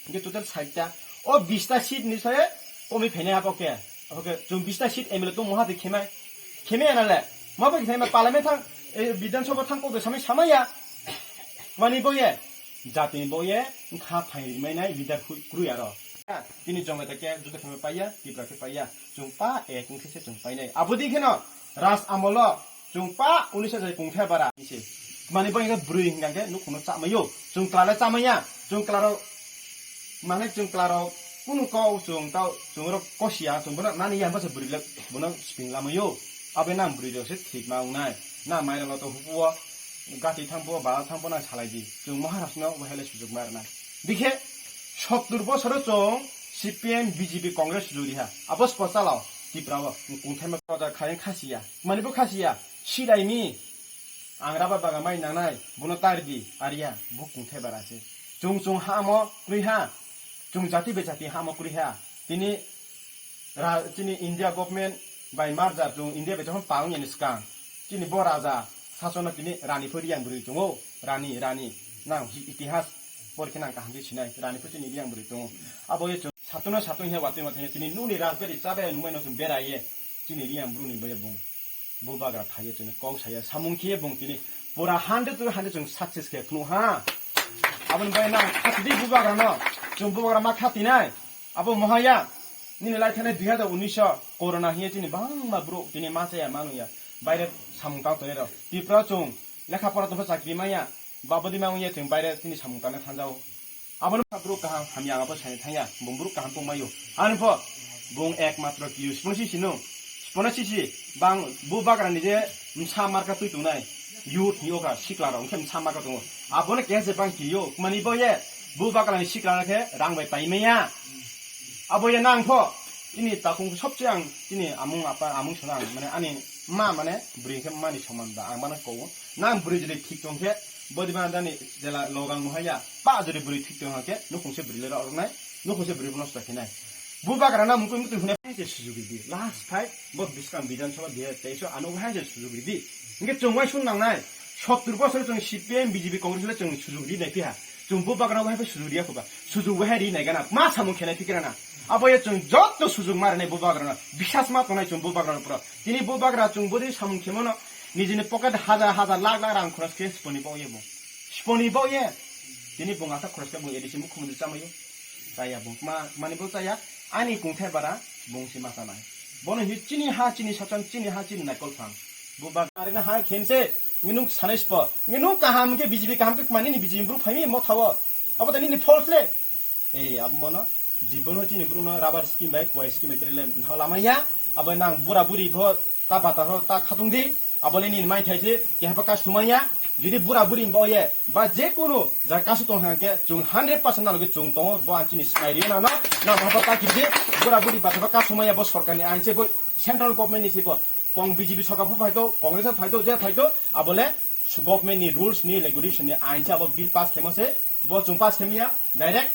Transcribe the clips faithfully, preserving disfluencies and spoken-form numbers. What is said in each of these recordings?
Hingke total sait ta. O bis ta seat ni saye komi phainai abo khe. Abo khe chwng bis ta seat M L A tong moha de khemai. Khemai anale. Ma bai khemai parliament thang, eh, Bidhan Sabha thang kok de samai samaya. Mani boye. Jati ni boye. Kha phai rimai nai leader hui krui aro. Tini jongla ta khe juda khemai paiya, Tipra khe paiya. Chwng pa ek wngkhe se chwng painai. Abo di kheno. Ras amolo chwng pa unisho jai kungthe bara se. Mani bo hingke bwrwi hingka khe nukhungno chamaio. Chwng twla le chamaya. Chwng twla rok mane chwng twla rok kunu kok chwng tao chwng rok kosiya chwng bono nani yang bose bwrwi le bono spring lamaio. Abe nang bwrwi rok se thik ma wngnai. Na mai rok to hukuo gati thangpo ba thangpo nang salai di. Chwng Maharaj no bo hele sujuk ma rwnai. Dikhe sottur bosoro chwng C P M, B J P, Congress juri ha. Abo spo chalao Tipra o kungthaima koda khaiyang khasiya. Mani bo khasiya. Silaimi ang raba baga mai nangnai bono tar di ariya bo kungthai bara se. Chwng chwng hamo kwrwi ha. Chwng jati be jati hamo kwrwi ha. Tini ra-, chini India government bai merger chwng India bai jokhon pang yani swkang. Chini bo raja sasona tini rani pho riyang bwrwi tongo. Rani, rani. Nang hi-, itihas porikhe nang kaham khe sinai. Rani pho chini riyang bwrwi tongo. Abo ye chwng satono satung he watwi watwi he chini nukni rajbari chabai nungmai no chwng berai ye. Chini riyang bwrwini bai bung. Bubagra phaiye chwngno kok saya, samung khiye bung tini pura hundred to hundred chwng success khe phunu ha. Aboni bai nang khati di bubagrano, chwng bubagra ma khatinai. Abo mohaya, nini lai thanai dui hazar unis o corona hiye chini bangma bru tini ma chaya manu ya. Baire samung tang tongnai rok. Tipra chwng lekha pora tongkha chakri maya. Babodi ma wngya chwng baire tini samung tangna thanjao. Abono bwrwk kaham hamya ang abo saini thangya, bung bwrwk kaham tongmaio. Ani pho bung ekmatro kiyu sipon si sino. Sipon si si bang bubagrani je msa marka twi tongnai. Youth ni oka sikla rok khe msa marka tongo. Abono keha se bang kiyo. Mani bo ye bubagrani sikla khe rang bai paimaya. Abo ye nang pho ini takung sobse ang ini amung apa amung sana ang mane ani ma mane bwrwi khe mani soman da ang bana ko. Nang bwrwi jodi thik tong khe, bodi ba dani jela logang no haya, pa jodi bwrwi thik tong khe, nukhung se bwrwi le rok nai, nukhung se bwrwi bono sta khe nai. Bubagra na mukui mukui hune phai se sujugi di. Last fight, bo biskang Bidhan Sabha dui hazar teis o ano hai se sujugi di. Hingke chwng wai sun nang nai, sottur bosor chwng C P M, B J P, Congress le chwng sujugi di nai piha. Chwng bubagra wai phai sujugi di ya khuba. Sujugi wai ri nai gana. Ma samung khe nai phikra na. Abo ye chwng jotto sujug ma rinai bubagrano, bisas ma tongnai chwng bubagrano pura. Tini bubagra chwng bwrwi samung khemono nijini pocket hajar hajar lakh lakh rang khorok khe siponi bo ye bo. Siponi bo ye. Tini bung asa khorok khe bung A D C mukhyamantri chamaio. Chaya bung ma mani bo chaya. Ani kungthai bara bung se ma chanai. Bono hi chini ha chini sachang chini ha chini naikol phang. Bubagra arena ha khense nginung sanai spo. Nginung kaham ke B J P kaham ke mani ni B J P bru phaimi mo thawo. Abo tani ni false le. Ei, abo mono, jibono chini bruno rubber scheme bai, kuai scheme bai tere le, nthao lama ya, abo nang bura buri pho, ta bata pho, ta khatung di, abo le nini mai thai se, keha pha ka sumai ya, jodi bura buri bo ye, ba je kunu, ja kasu tong hang ke, chwng hundred percent na loge chwng tongo, bo ang chini smai ri na no, na ma pha ta kiri di, bura buri bata pha ka sumai ya, bo sorkar ni ain se, bo central government ni se bo, kong B J P sorkar pho phai to, Congress pho phai to, je phai to, abo le, government ni rules ni regulation ni ain se, abo bill pass khemo se, bo chwng pass khemi ya, direct,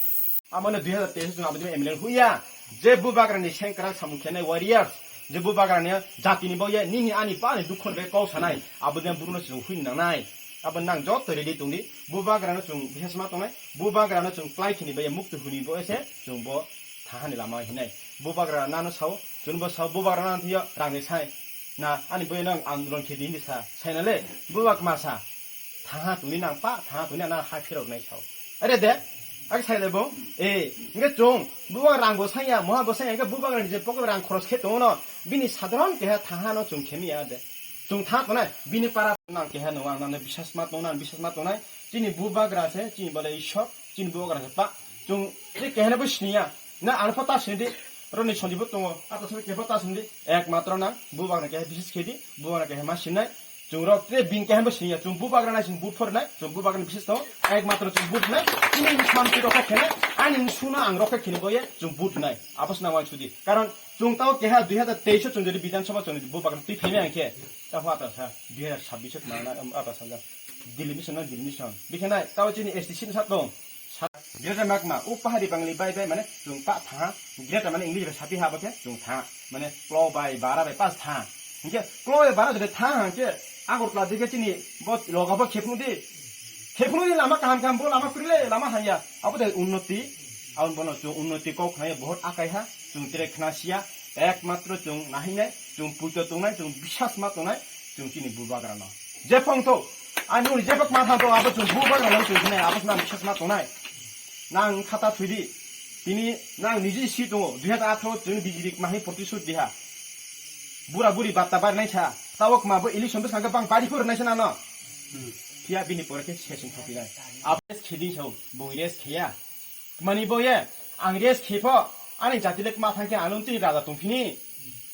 Amano dui hazar teis o chwng aboni M L A huya. Je bubagrani sengkrak samung khenai warriors. Je bubagrani jatini bagwi nini ani bani dukho bai kok sanai. Aboni buruno chwng hui nangnai. Abo nang jotto ready tongdi. Bubagrano chwng bisas ma tongnai. Bubagrano chwng klai khini bai mukti huni bo ese chwng bo thahani lama hinai. Bubagra nano sao, chwng bo sao, bubagra nang thiyo rangni sai. Na ani bai nang andolon khedi hindi sa. Sainale bubak ma sa. Thaha tuni nang pa, thaha tuni nang ha phirok nai sao. Are de, ag sai de bo, e, nge chwng, bubagra rang bo sanya, moha bo sanya, nge bubagra ni je pocket rang khoros khe tongo no, bini sadharon keha thaha no chwng khemi ya de. Chwng tha tonai, bini para nang keha no ang nang bisas ma tongnai, bisas ma tongnai, chini bubagra se, chini bole Ishwar, chini bubagra se pa, chwng je keha no bo siniya, na ano pa ta sini di, roni soni bo tongo, ata sini keha pa ta sini di, ek matro nang, bubagra keha bisas khe di, bubagra keha ma sinai, Chwng rok tre bini kaham bo siniya, chwng bubagra nai chwng but phor nai, chwng bubagra ni bisis tong, ek matro chwng but nai, chini ni sam tiro kha khenai, ani ni suna ang rok kha khini boye, chwng but nai, apos na wai sudi. Karon chwng tao keha dui hazar teis o chwng jodi Bidhan Sabha chwng bubagra twi phaimai ang khe, ta hwa ta sa, dui hazar sabbish o tma na, um, ata sa ja, Delimitation na delimitation. Bikhe nai, tao chini S T C ni sa tong, Greater Magma, o pahari bangli bai bai mane chwng ta tha, Greater mane English bai sapi ha bakhe chwng tha, mane klo bai bara bai pas tha. Hingke klo bai bara jode tha hangke Agartala dike chini bo loga bo khepnu di. Khepnu di lama kaham kaham bo lama kwrwi le lama haya. Abo de unnoti. Aboni bono chwng unnoti kok khnai bahut akai ha, chwng tere khna siya, ekmatro chwng nahinai, chwng puito tongnai, chwng bisas ma tongnai, chwng chini bubagra no. Jephang tho, ani uni jebak ma thang tho, abo chwng bubagra no chwng khnai, abo na bisas ma tongnai. Nang khata thwidi, tini nang niji si tongo, dui hajar atharo chwng B J P mahi protisud diha. Bura buri batta bar nai sa, tawok ma bo election bwskango bang bari phur nai sa nano. Phiya bini pore khe session thapinai. Abo rest khedi sao, bung rest khiya. Mani bo ye, ang rest khipho, ani jati lek ma thangkhe ang tini raja tongphini.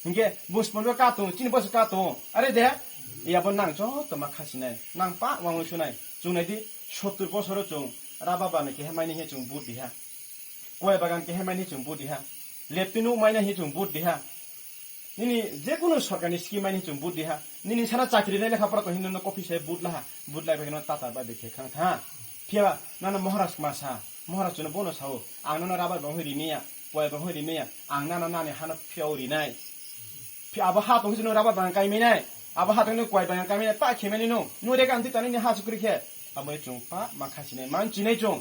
Hinkhe bus ponro ka tong, chini bus ka tong. Are de, ya bo nang joto ma khasinai. Nang pa wangwi sunai. Chungnai di, sottur bosoro chung, raba bana kehe maini he chung vote diha. Koi bagan kehe maini chung vote diha. Leptinu maina he chung vote diha. Nini jekunu sorkarni scheme ani chwng vote diha. Nini sana chakri nai lekha pora to hindu no kopi se vote laha. Vote lai bagino tata ba dekhe khang tha. Phiya nana Maharaj ma sa. Maharaj chuno bono sao. Ang nana rabar bang hoi rimiya. Koi bang hoi rimiya. Ang nana nani hano phiya rinai. Phi abo ha tong chuno rabar bang kai minai. Abo ha tong no koi bang kai minai. Ta khemeni no. No re kan ti tani ni ha chukri khe. Abo chwng pa ma khasinai man chinai chwng.